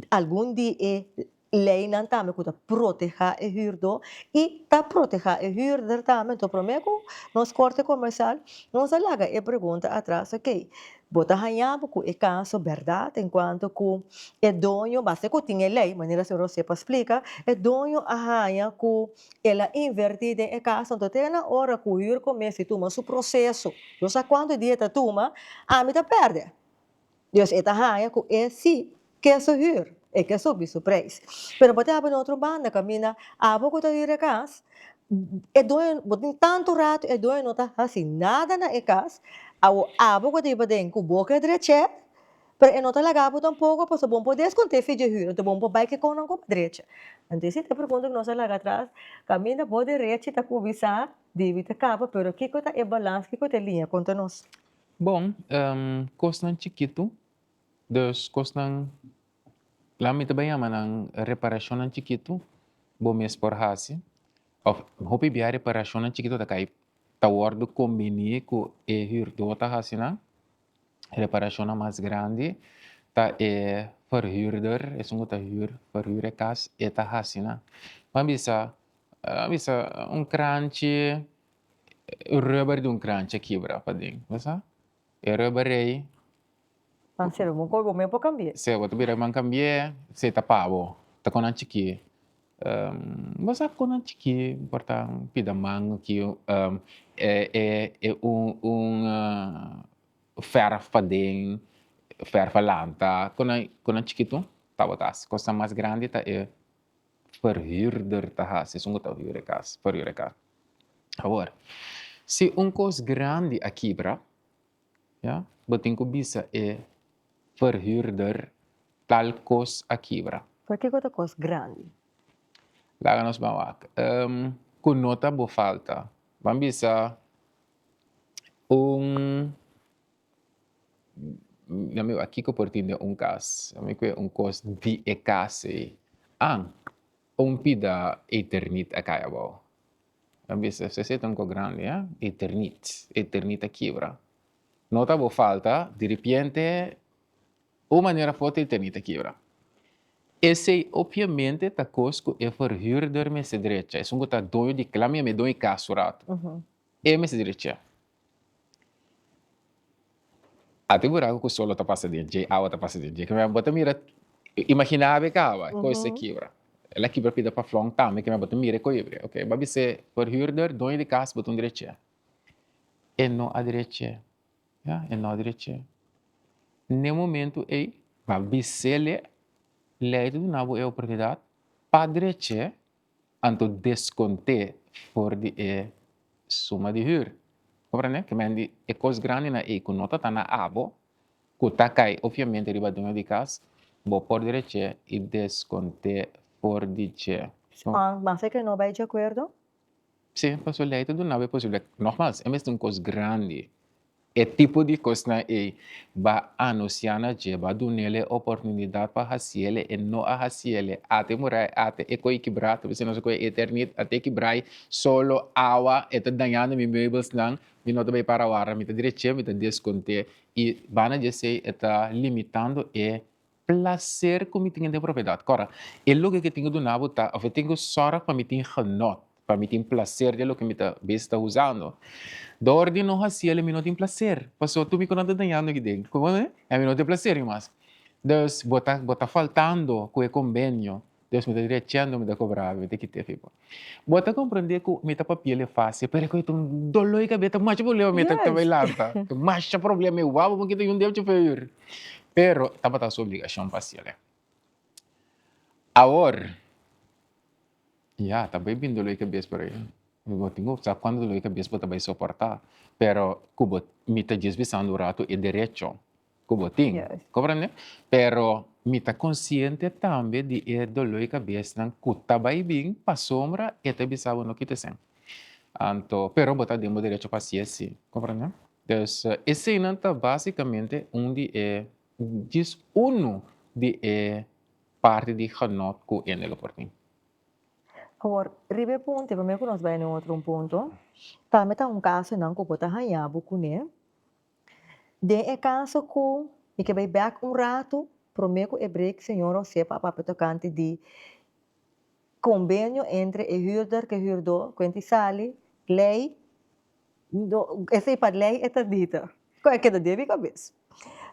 algun di e Leinan tambe ku ta protehá e hürdó i ta protehá e hürder tambe. Anto promé ku nos korte komersial nos a laga e pregunta atras, okey, bo ta haña bo ku e kaso bèrdat enkuanto ku e doño, basta ku tin e lei, manera señor Rosé pa splika, e doño a haña ku el a invertí den e kas, anto te na ora ku hür komensá tuma su proseso, no sa kuantu dia ta tuma, ami ta pèrdè. Dus e ta haña ku e si ke su hür, e ke subi su preis. Pero bo ta habla na otro banda kaminda abo ku ta hür e kas, e doño bo tin tantu ratu e doño no ta hasi nada na e kas, awo abo ku ta biba den ku bo ke drech'é, pero e no ta laga bo tampoko pasobra bo no por deskont'é fi dje hür, enton bo no por bai ke konnan ku bo drecha. Anto esei ta e pregunta ku nos a laga atras, kaminda bo derechi ta kuminsá dibi ta kaba, pero kiko ta e balans, kiko ta e liña konta nos? Bon, kosnan chikitu, dus kosnan, la mi ta bai yama nan reparashonnan chikitu, bo mes por hasi. Òf hopi bia reparashonnan chikitu ta kai, ta wòrdu kombiní ku e hürdó ta hasi nan. Reparashonnan mas grandi. Ta e verhuurder, esun ku ta huur, verhuur e kas, e ta hasi nan. Bo a bisa, a bisa un kranchi, rubber di un kranchi a kibra paden, bo sa? E rubber ei. Nan sera bo bo mes por cambi'é. Si, bo ta bira man cambi'é, si ta pa bo, ta con nan chikí. Bo sa con nan chikí por ta un pida man aki, e e un un verf paden, verf a lanta, con nan con nan chikitu tabata hasi. Cosnan mas grandi ta e verhuurder ta hasi, esun ku ta huur e kas, verhuur e kas. Awor, si un kos grandi a kibra, ya, bo tin ku bisa e verhuurder tal kos a kibra. Por kiko ta kos grandi? Laga nos ban wak. Ku no ta bo falta. Ban bisa un. Mi amigo, kiko por tin den un kas? Mi kue un kos di e kas ei. An, un pida eternit a kai abou. Mi a bisa, esei ta un kos grandi, eh? Eternit, eternit a kibra. No ta bo falta, diripiente un manera of otro eternit a kibra. Esei obviamente ta kos ku e verhuurder mester drecha, esun ku ta doño di kla, mi a mi doño di kas un ratu. E mester drecha. A tin buraku ku solo ta pasa den dje, awa ta pasa den dje. Kimen bo ta mira, imagina bo e kaba, e kos a kibra. El a kibra pida paflon tambe, kimen bo ta mira e koibre. Ok, bo a bisa e verhuurder, doño di kas, bo ta un dreche. E no a dreche, ya, e no a dreche. N'e momento ei, bo a bis'el, lei ta duna bo e oportunidat pa dreche. Anto deskont'é for di e suma di hür. Komprendé? Ke men di e kos grandinan ei ku no ta ta na abo, ku ta kai obviamente riba duño di kas, bo por derech'é i deskont'é for di dje. Mas e ke no bai di akuerdo? Sí, pasobra lei ta duna bo e posibilidat. Nogmaals, e mester un kos grandi. E tipo di kosnan ei ba anunsiá na dje, ba dun'el e oportunidat pa hasiel e no a hasiel e. Ate murai, ate e koi kibrá, ta bisa nos e koi eternit, ate kibrai solo awa, e ta dañando mi meubelsnan, mi no ta bai para wara, mi ta drech'é, mi ta deskont'é. I banda di esei e ta limitando e placer ku mi tin den propiedat. Kòrda, e loke ku e tin ku duna bo ta, òf e tin ku sòrg pa mi tin genot, pa mi tin placer den loke mi ta bes ta usando. Dor di no hasi el mi no tin placer, pasobra tur mi ku nan ta dañando aki den, komo e mi no tin placer mas. Dus bo ta bo ta faltando ku e kombenio, dus mi ta rechendo, mi ta kobra bo, mi ta kita efi bo. Bo ta komprende ku mi ta papia el e fásil, pero e ta un dolor di kabes, ta masha problema mi ta bai lanta, masha problema, mi wou bo kita yun debchi pa. Pero tabata su obligashon pa hasiel. Awor, ya, ta bai bin dolor di kabes por ahí. Bo tin ku sa kuantu dolor di kabes bo ta bai soportá, pero ku bo, mi ta djis bisando un ratu e derecho ku bo tin, komprende? Pero mi ta konsiente tambe di e dolor di kabesnan ku ta bai bin pasobra e ta bisa bo no kita esei. Anto, pero bo ta den bo derecho pa hasié si, komprende? Dus eseinan ta básikamente un di e djis unu di e parti di genot ku hende lo por tin. Awor, riba e punto, promé ku nos bai na un otro un punto, tambe ta un kasonan ku bo ta haña bo kuné. Den e kaso ku mi ke bai bèk un ratu promé ku e break señor José pa papia tokante di kombenio entre e hürder ku e hürdó, kuenti sali, lei No, esei pa lei e ta dita. Ku a keda den mi kabes.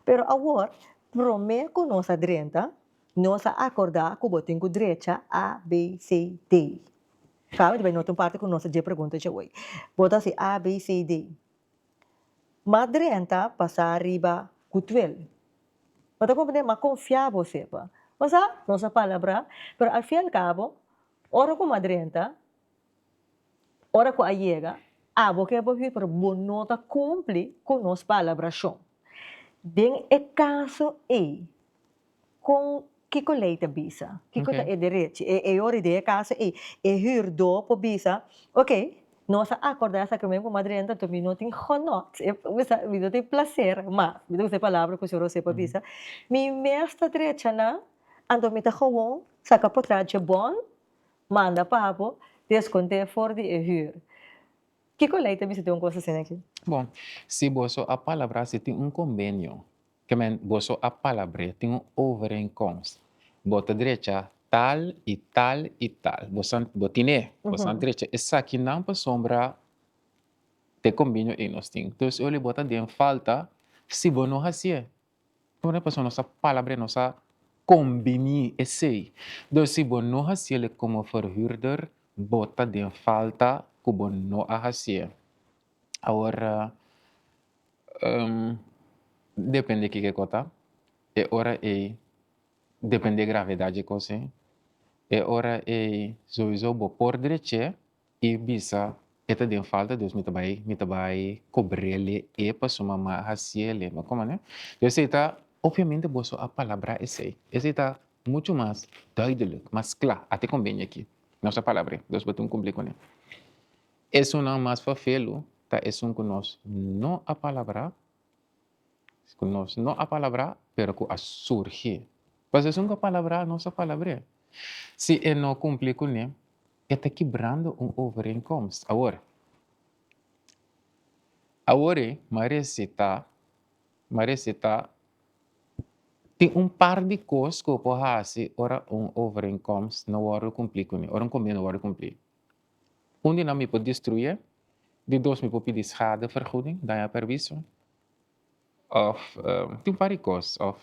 Pero awor, promé ku nos a drenta, nos a akordá ku bo tin ku drecha A, B, C, D. Kaba di bai nota un parti ku nos a dje pregunta dje oy. Bo ta hasi A, B, C, D. M'a drenta pasá riba Goodwill. Bo ta komprendé? M'a konfiá bo sepa. Osea, nos a palabrá, pero al fin al kabo, ora ku m'a drenta, Ora ku a yega, abo ke bo hür, pero bo no ta kumpli ku nos palabrashon. Den e kaso ei, kon kiko lei ta bisa? Kiko ta e derechi? E e ora den e kaso ei, e hürdó por bisa, Oke, nos a akordá esaki men ku madrenta, anto mi no tin genot, mi no tin plaser mas, mi ta usa e palabra ku señor José por bisa, mi mes ta drecha nan, anto mi ta gewoon saka potrèt dje bon, Manda pa bo descont'é for di e huur. Kiko ley ta bisa den un cos asina aki? Bon, si boso a palabrá si tin un kombenio. Ke men boso a palabr'é, tin un overeenkomst. Bo ta drecha tal i tal i tal. Bo san, bo tin'é, bo san drecha esakinan pasobra t'e kombenio ei nos tin. Dus ora bo ta den falta si bo no hasié. Ora pasobra nos a palabr'é, nos a kombiní esei. Dus si bo no hasié komo verhuurder, bo ta den falta ku bo no a hasié. Awor, Depende kiko e kos ta. E ora ei depende e gravedat dje kos ei. E ora ei souiso bo por drech'é i bisa e ta den falta dus mi ta bai mi ta bai kobr'é e pasobra mi a hasié bo komprende? Dus esei ta obviamente boso a palabrá esei. Esei ta muchu mas duidelijk, mas kla. A te kombenio aki. Nos a palabr'é dus bo tin kumpli kuné. Esunnan mas fafelu ta esun ku nos no a palabrá, ku nos no a palabrá, pero ku a surgi. Pasobra esun ku a palabrá, nos a palabr'é. Si e no kumpli kuné, e ta kibrando un overeenkomst. Awor, awor ei, m'a resitá, m'a resitá, tin un par di kos ku bo por hasi ora un overeenkomst no wòrdu kumplí kuné, ora un kombenio no wòrdu kumplí. Un di nan mi por destruye, di dos mi por pidi schadevergoeding, daña perwiso, of tin un par di kos, of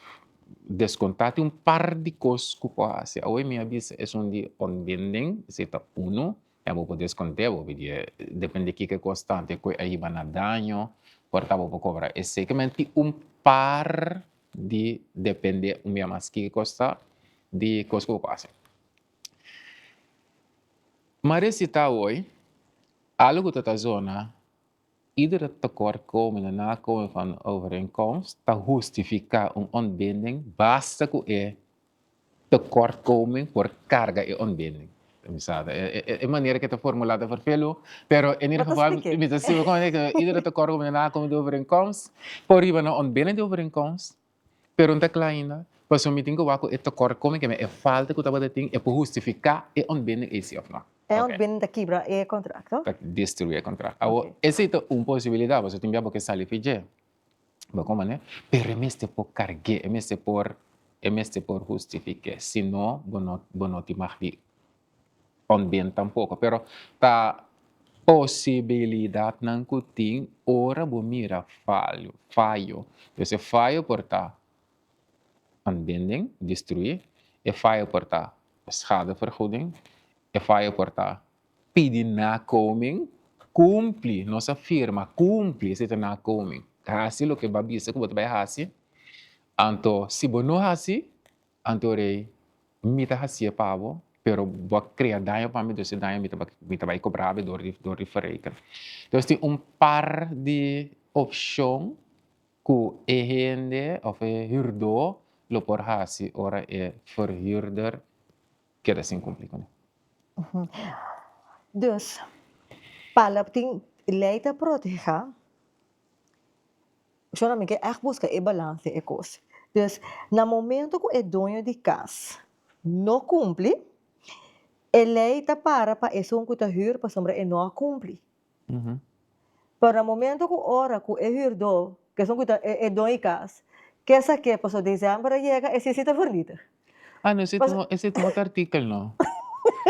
deskontá, tin un par di kos ku por hasi. Awe mi a bisa esun di ontbinding, esei ta unu, ya bo por deskont'é, bo pidi depende kiko e kos ta, anto e koe a hiba na daño, por ta bo por kobra esei. Ke men tin un par di depende un bia mas kiko e kos ta di kos ku bo por hasi. M'a recita awor algo cu ta ta zona iedere tekortkoming en nakoming van overeenkomst ta hustifica un ontbinding basta cu e tekortkoming por carga e ontbinding. Mi sa e manera cu e ta formula ta vervelu pero in ieder geval mi ta sigur cu iedere tekortkoming en nakoming di overeenkomst por riba na ontbinding di overeenkomst. Pero no ta kla ainda, pasobra mi tin ku wak ku e tekortkoming ke e falta ku tabata tin e por hustifiká e ontbinding ei si òf no. E ontbinding ta kibra e kontrakt, no? Ta destruí e kontrakt. Awor, esei ta un posibilidat, pasobra tin bia bo ke sali fi dje. Bo komprende? Pero e mester por karg'é, e mester por, e mester por hustifik'é. Si no, bo no, bo no tin mag di ontbind tampoko. Pero ta posibilidatnan ku tin ora bo mira fallo, fayo. Dus e fayo por ta ontbinding, destruí, e fayo por ta schadevergoeding, e fayo por ta pidi nakoming, kumpli, nos a firma, kumpli, esei ta nakoming. Hasi loke bo a bisa ku bo ta bai hasi, anto si bo no hasi, Anto rei, Mi ta hasié pa bo, pero bo a krea daño pa mi, dus e daño mi ta mi ta bai kobra bo dor di dor di verreken. Dus tin un par di opshon ku e hende òf e hürdó lo por hasi ora e verhürder keda sin kumpli kuné. Dus, palabra tin lei ta protehá. Shona mi ke ègt buska e balans den e kos. Dus, na momento ku e doño di kas no kumpli, e lei ta para pa esun ku ta hür pasobra e no a kumpli. Pero na momento ku ora ku e hürdó, ku esun ku ta e doño di kas, ke sak'é pasobra desèmber a yega, esei si ta vernietig. Ah, no, ese no, ese no otro artículo, no.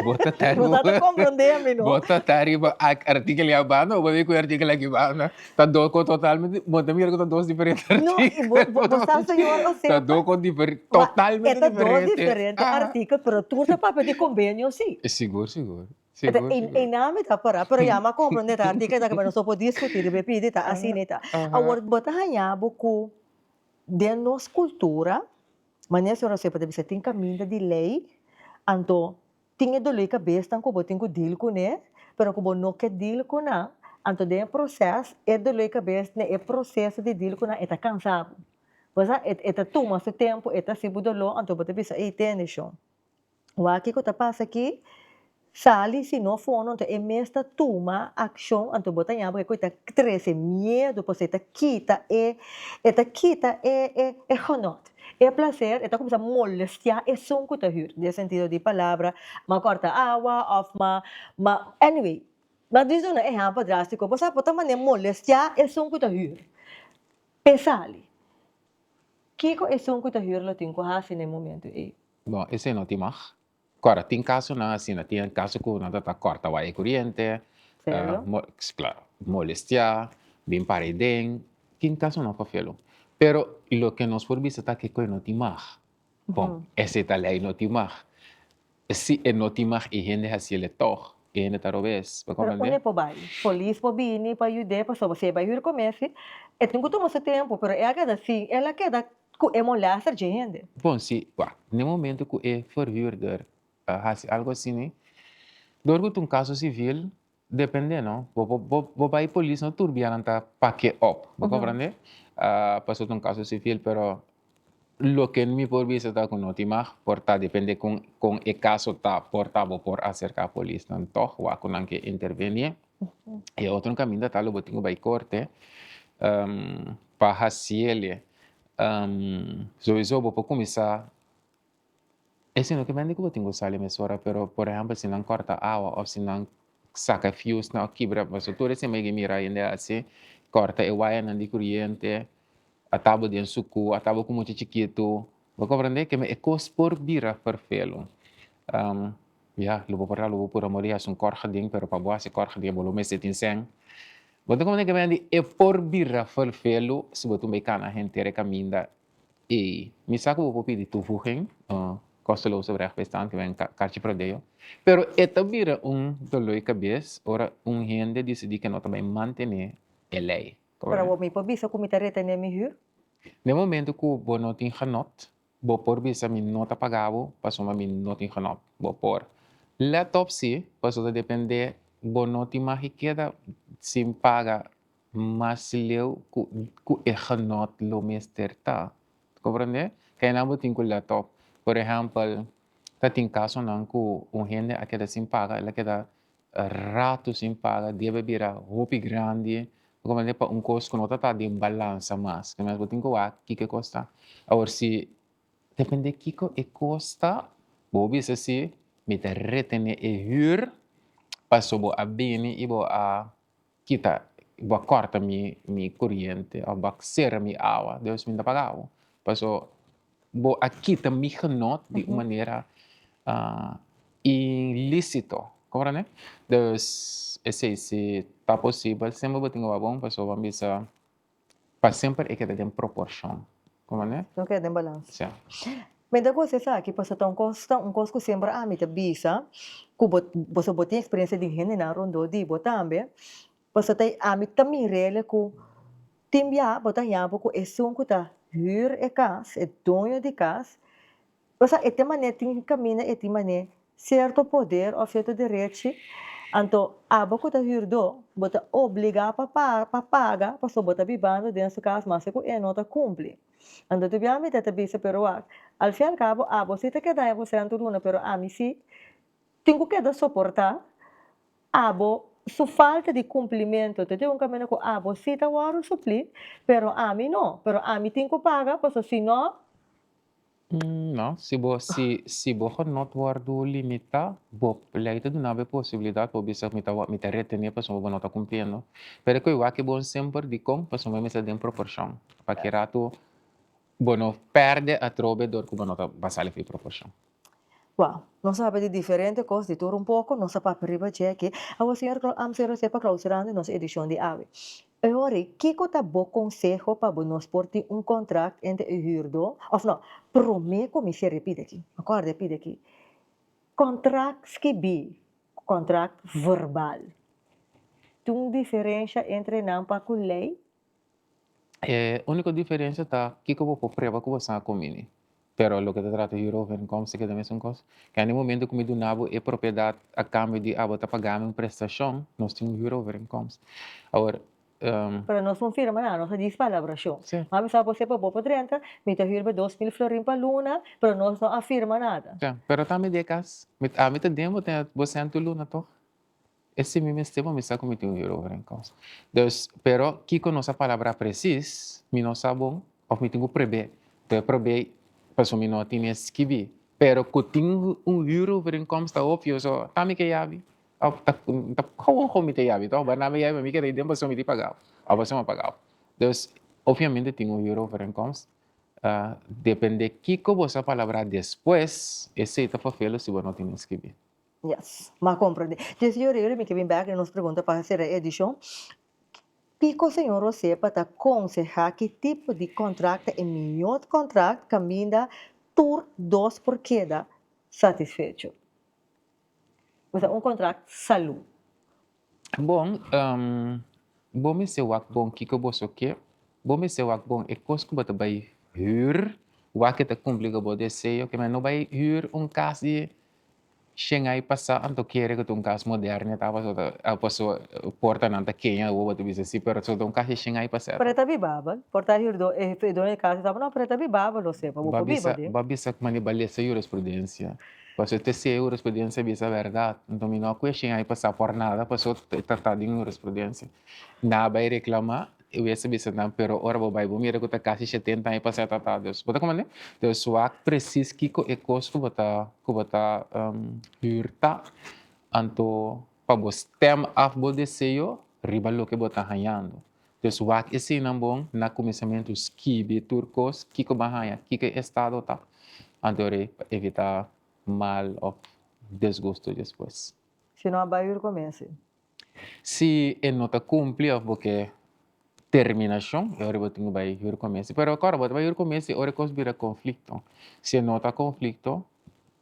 Bo ta ta Bo ta comprende mi, no? Bo ta ta riba artículo ya banda, o bo ku artículo aki banda. Ta dos ko totalmente, bo ta mira ku ta dos diferente artículo. No, bo, bo, bo sa, señor José. Ta dos ko diferente, totalmente diferente. Ta dos diferente ah. artículo, pero tur ta papia di convenio, sí. Sigur, sigur. Sigur, sigur. E nami ta para, pero ya m'a comprende ta artículo ta ku nos no por discuti riba e pidi ta asina ta. Awor, bo ta haña bo ku den nos cultura, Manera señor José por ta bisa tin caminda di ley, anto tin e dolor di cabesnan cu bo tin cu deal cune, pero cu bo no ke deal cu nan, anto den e proces e dolor di cabes den e proceso di deal cu nan e ta cansa bo. Bo sa e ta tuma su tempo, e ta haci bo dolor, anto bo ta bisa ey tende shon. Wak kiko ta pasa aki, sali si no fondo anto e mes ta tuma akshon anto bo ta ña bo ku e ta trese miedu pasobra e ta kita e e ta kita e e e genot, e plaser e ta kuminsá molestiá esun ku ta hür den sentido di palabra m'a kòrta awa òf m'a m'a anyway m'a disi duna ehèmpel drástiko bo sa bo ta manera molestiá esun ku ta hür p'e sali. Kiko esun ku ta hür lo tin ku hasi na e momentu ei? Bon, esei no tin mag. Kòrda, tin kasonan asina, tin kaso ku nan ta ta kòrta waya kuriente, Serio? klaro, molestiá, bin para aden, tin kasonan fafelu. Pero loke nos por bisa ta kiko e no tin mag. Bon, esei ta lei no tin mag. Si e no tin mag e hende hasiel e tòg, e hende ta robes. Bo Pero komprendé? unda e por bai? Polis por bini pa yud'é pasobra si e bai hür ku Messi, e tin ku tuma su tempu, pero e a keda sin, el a keda ku e molester dje hende. Bon, si, wak, n'e momento ku e verhuurder a hasi algu asina, dor ku ta un kaso sivil, depende no, bo bo bo bo bai polis no tur bia nan ta pake op, bo komprende? Pasobra ta un kaso sivil, pero loke mi por bisa ta ku no tin mag, por ta depende kon kon e kaso ta, por ta bo por aserka polisnan tòg, wak ku nan ke interveni. E otro kaminda ta lo bo tin ku bai korte pa hasiele. Souiso bo por kuminsá esei no ke mende ku bo tin ku sali mesora pero por ehèmpel si nan kòrta awa òf si nan saka fiusnan òf kibra pasobra tur esei mei mira hende hasi kòrta e wayanan di kuriente a ta bo den suku a ta bo ku mucha chikitu bo komprende ke e kos por bira ferfelu ya lo bo por lo bo pura mori hasi un kòrgeding pero pa bo hasi kòrgeding bo lo mester tin sèn. Bo ta komprende ke mende e por bira ferfelu si bo tumba e kana henter e kaminda ei. Mi sa ku bo por pidi toevoeging, kosteloze rechtsbijstand, ke men karchi prodeo, pero e ta bira un dolor di kabes ora un hende disidí ke no ta bai mantené e lei. Pero awor mi por bisa ku mi ta retené mi hür? Den momento ku bo no tin genot, bo por bisa mi no ta paga bo pasobra mi no tin genot. Bo por. Let op si, pasobra ta dependé bo no tin mag di keda sin paga mas leu ku ku e genot lo mester ta. Comprende? Keinan bo tin ku let op. Por ehèmpel, ta tin kasonan ku un hende a keda sin paga, el a keda ratu sin paga, debe bira hopi grandi, bo comprende? Pa un kos ku no ta ta den balansa mas. Ke mes bo tin ku wak kiko e kos ta. Awor si depende kiko e kos ta, bo bisa si mi ta retene e hür paso bo a bini i bo a kita, bo a kòrta mi mi koriente òf bo a sera mi awa, dus mi no ta paga bo. Paso bo a kita mi genot di un manera ilísito, komprende? Dus esei si ta posibel semper bo tin ku wak bon pasobra bo a bisa pa semper e keda den proporshon, komprende? No keda den balans. Si. Mi ta gosa esaki pasobra ta un kos ta un kos ku semper ami ta bisa ku bo pasobra bo tin eksperensia di hendenan rondó di bo tambe pasobra ta ami ta mir'el ku tin bia bo ta haña bo ku esun ku ta hür e kas e doño di kas osea e tin manera tin kaminda e tin manera sierto poder òf sierto derechi anto abo ku ta hürdó bo ta obligá pa pa paga pasobra bo ta bibando den su kas maske ku e no ta kumpli. Anto tu bia mi ta ta bisa pero wak, al fin al cabo abo si ta keda e porcento luna pero ami si tin cu keda soporta abo su falta di cumplimento te un caminda cu abo si ta wordo supli pero ami no, pero ami tin cu paga pasobra si no. No, si bo si si bo genot wordo limita bo ley ta duna bo e posibilidad pa bo bisa mi ta mi ta retene pasobra bo no ta cumpliendo pero cu e wak e bon semper dicon pasobra mi mester den proporcion. Pa ki ratu bo no perde atrobe dor ku bo no ta basá lef di proporshon. Wou, nos a papia di diferente kos, di tur un poko, nos a papia riba dje aki. Awor señor Amsel Rosé pa klausurando nos edishon di awe. E ora ei, kiko ta bo konseho pa bo nos por tin un kontrakt entre e hürdó, òf no, promé ku mi sera e pida aki, mi kòrda e pida aki, kontrakt skibí ku kontrakt verbal, tin un diferensha entre nan pa ku lei? E úniko diferensia ta kiko bo por prueba ku bo sa kumini. Pero loke ta trata huurovereenkomst ta keda mesun kos. Kende momento ku mi duna bo e propiedat a kambio di abo ta paga mi un prestashon, nos tin un huurovereenkomst. Awor. Pero nos no firma nada, nos a djis palabrashon. Si. Mi a bisa bo sepa bo por drenta, mi ta huur bo 2000 florin pa luna, pero nos no a firma nada. Si, pero tambe di e kas, ami ta den bo ten bo sèn tur luna tòg. Esei mi mester pa mi sa ku mi tin un huurovereenkomst. Dus, pero kiko nos a palabrá presis, mi no sa bon, òf mi tin ku prebé. Te probé pasobra mi no a tene skibí. Pero ku tin un huurovereenkomst ta opvio, so ta mi ke yabi. Òf ta ta gewoon gewoon mi ta yabi tòg? Barnabe yabi pa mi keda ei den pasobra mi tin pagau òf pasobra mi a pagau. Dus, obviamente tin un huurovereenkomst. Depende kiko bo sa palabrá despues, esei ta fafelo si bo no tin skibi. Yes, m'a komprendé. Dje señor Yuri, mi ke bin bèk na nos pregunta pa sera e edishon. Kiko señor Rosepa ta konsehá ki tipo di kontrakt ta e mihó kontrakt kaminda tur dos por keda satisfecho? Osea un kontrakt salú. Bon, bo mester wak bon kiko boso ke. Bo mester wak bon e kos ku bo ta bai hür, wak e ta kumpli ku bo deseo. Ke men no bai hür un kas di shen ai pasá anto kere ku ta un kas moderno ta pasobra ta pasobra portanan ta keña awor bo ta bisa si pero ta un kas di shen ai pasá. Pero e ta bibabel, por ta hürdó e doño di kas ta no pero e ta bibabel lo sepa bo por biba den. Bo a bisa ku mane bo a lesa jurisprudensia. Pasobra te si e hurisprudensia bisa bèrdat, nton mi no a kuestion ai pasá por nada pasobra e ta den hurisprudensia. Nan a bai reklamá, e wes a bisa nan, pero ora bo bai bo mira ku ta kasi shetenta aña pasá e ta dus bo ta komprendé? Dus wak presis kiko e kos ku bo ta ku bo ta hür ta, anto pa bo stem af bo deseo riba loke bo ta hañando. Dus wak eseinan bon na kuminsamentu skibi tur kos kiko bo a haña, kiko e estado ta, anto rei pa evitá mal òf desgusto despues. Si no a bai hür komense. Si e no ta kumpli òf bo ke terminashon, e ora bo tin ku bai huurcommissie. Pero kòrda, bo ta bai huurcommissie ora e kos bira konflikto. Si e no ta konflikto,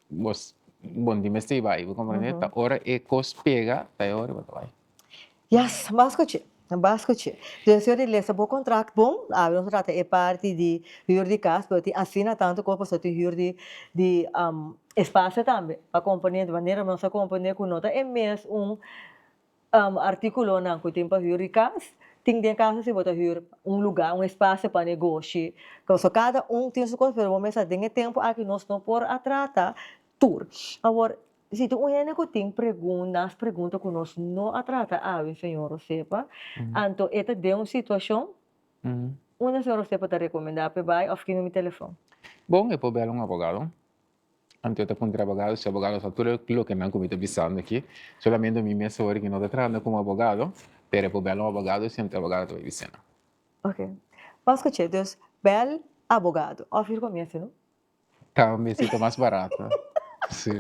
bo bo no tin mester bai, bo komprende? Ta ora e kos pega, ta e ora bo ta bai. Yes, bo a skuch'é, bo a skuch'é. Dus yo di lesa bo kontrakt bon, awe nos a trata e parti di huur di kas, pero tin asina tantu kos pasobra tin huur di di espasio tambe pa komponé, di manera nos a komponé ku no ta e mes un artíkulonan ku tin pa hür di kas, tin den kaso si bo ta hür un lugá, un espasio pa negoshi. Pasobra kada un tin su kos, pero bo mester den e tempu aki nos no por a trata tur. Awor, si tin un hende ku tin preguntas, pregunta ku nos no a trata awe, señor Rosepa, anto e ta den un situashon, unda señor Rosepa ta rekomendá p'e bai òf ki numero di telefòn? Bon, e por bèl un abogado. Anto e ta puntra abogado si abogado sa tur loke nan ku mi ta bisando aki. Solamente mi mes awor ki no ta trahando komo abogado, pero e por bel un abogado si anto e abogado ta bai bisa nan. Ok. Bo a skuch'é, dus bel abogado. Òf hür komienso, no? Tambe si ta mas barato. Si.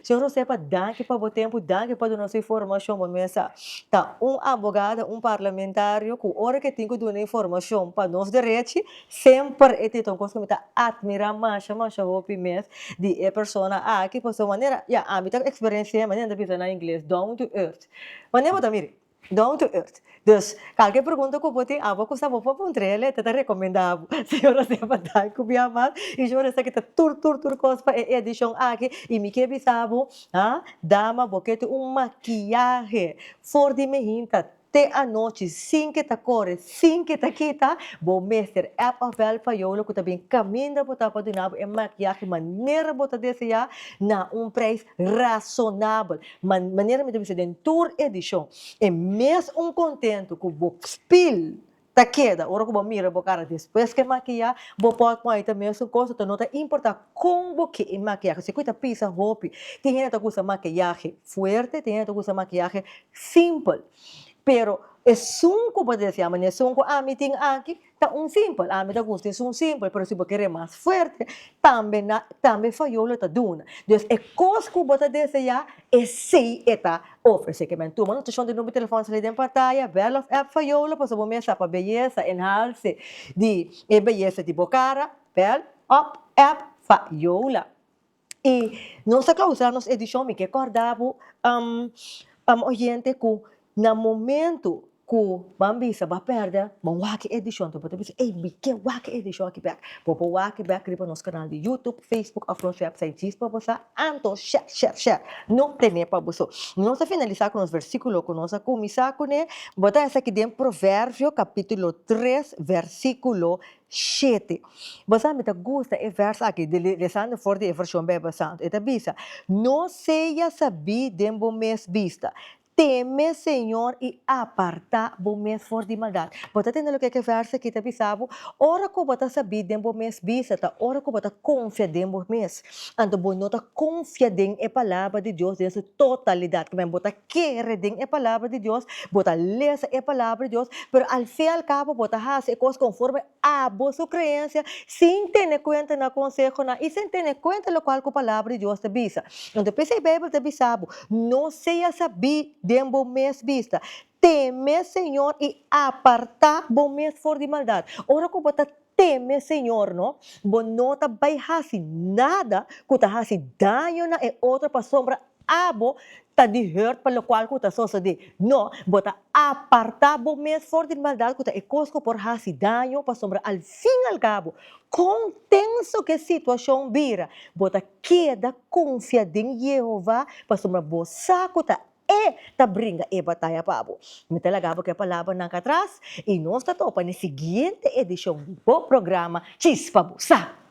Señor Josepa, danki pa bo tempu, danki pa duna nos informashon. Bo mesa ta un abogado, un parlamentario ku ora ke tin ku duna informashon pa nos derechi, Semper e tin un kos ku mi ta atmirá masha masha hopi mes di e persona aki pasobra manera ya ami ta eksperensi'é manera nan ta bisa na ingles down to earth manera bo ta mira down to earth dus kalke pregunta ku bo tin abo ku sa bo por puntra el e ta ta rekomendá bo señor Josefa danki ku bia mas i señor esaki ta tur tur tur kos pa e edishon aki i mi ke bisa bo ha dama bo ke tin un makiyahe for di mehinta Te anochi sin ke ta kore, sin ke ta kita, bo mester app of bel Payola ku ta bin kaminda bo ta pa duna bo e makiyahe manera bo ta deseá na un preis rasonabel. Manera mi ta bisa den tur edishon, e mes un kontentu ku bo spil ta keda ora ku bo mira bo kara despues ke makiyá, bo pòtmòi ta mesun kos, ta no ta importá kon bo ke e makiyahe. Si ku ta pisa hopi, tin hende ta gusta makiyahe fuerte, tin hende ta gusta makiyahe Simpel. Pero esun ku bo ta deseá, manera esun ku ami tin aki, ta un simpel. Ami ta gusta esun simpel, pero si bo kere mas fuerte, tambe na tambe Fayolo ta duna. Dus e kos ku bo ta deseá, esei e ta ofresé. Ke men tuma notashon di number di telefòn sali den pantaya, bèl òf app Fayolo pasobra bo mes sa pa beyesa, enhalse di e beyesa di bo kara, bèl òf app Fayola. I nos ta klausura nos edishon, mi ke kòrda bo oyente ku na momentu ku ban bisa bo a pèrdè, bo wak e edishon, bo ta bisa ey mi ke wak e edishon aki bèk. Bo por wak e bèk riba nos kanal di YouTube, Facebook òf nos wèpsait djis pa bo sa. Anto share, share, share. No tene pa bo so. Nos ta finalisá ku nos versíkulo ku nos a kuminsá kuné. Bo ta esaki den Proverbio kapítulo tres versíkulo shete. Bo sa mi ta gusta e vers aki, lesando for di e vershon Bijbel Santu. E ta bisa, No sea sabí den bo mes bista. Teme Señor i apartá bo mes for di maldat. Bo ta tende loke ku e vèrs akí ta bisa bo? Ora ku bo ta sabí den bo mes bista ta ora ku bo ta konfia den bo mes. Anto bo no ta konfia den e Palabra di Dios den su totalidat. Kimen bo ta kere den e Palabra di Dios, bo ta lesa e Palabra di Dios, pero al fin al kabo bo ta hasi e kos konforme abo su creencia sin tene cuenta na consehonan y sin tene cuenta locual cu Palabra di Dios ta bisa. Enton p'esey Bijbel ta bisa bo, No sea sabí den bo mes bista, teme Señor y apartá bo mes for di maldad. Ora cu bo ta teme Señor no, bo no ta bay haci nada cu ta haci daño na e otro pasobra Abo ta di hurt pa lokual ku ta sosodé. No, bo ta apartá bo mes for di maldat ku ta e kos ku por hasi daño pasobra al fin al kabo, kon tenso ku e situashon bira, bo ta keda konfia den Yehova pasobra bo sa ku ta e ta bringa e bataya pa bo. Mi ta laga bo ku e palabranan atras i nos ta topa na e siguiente edishon di bo programa Chispa Bo Sa!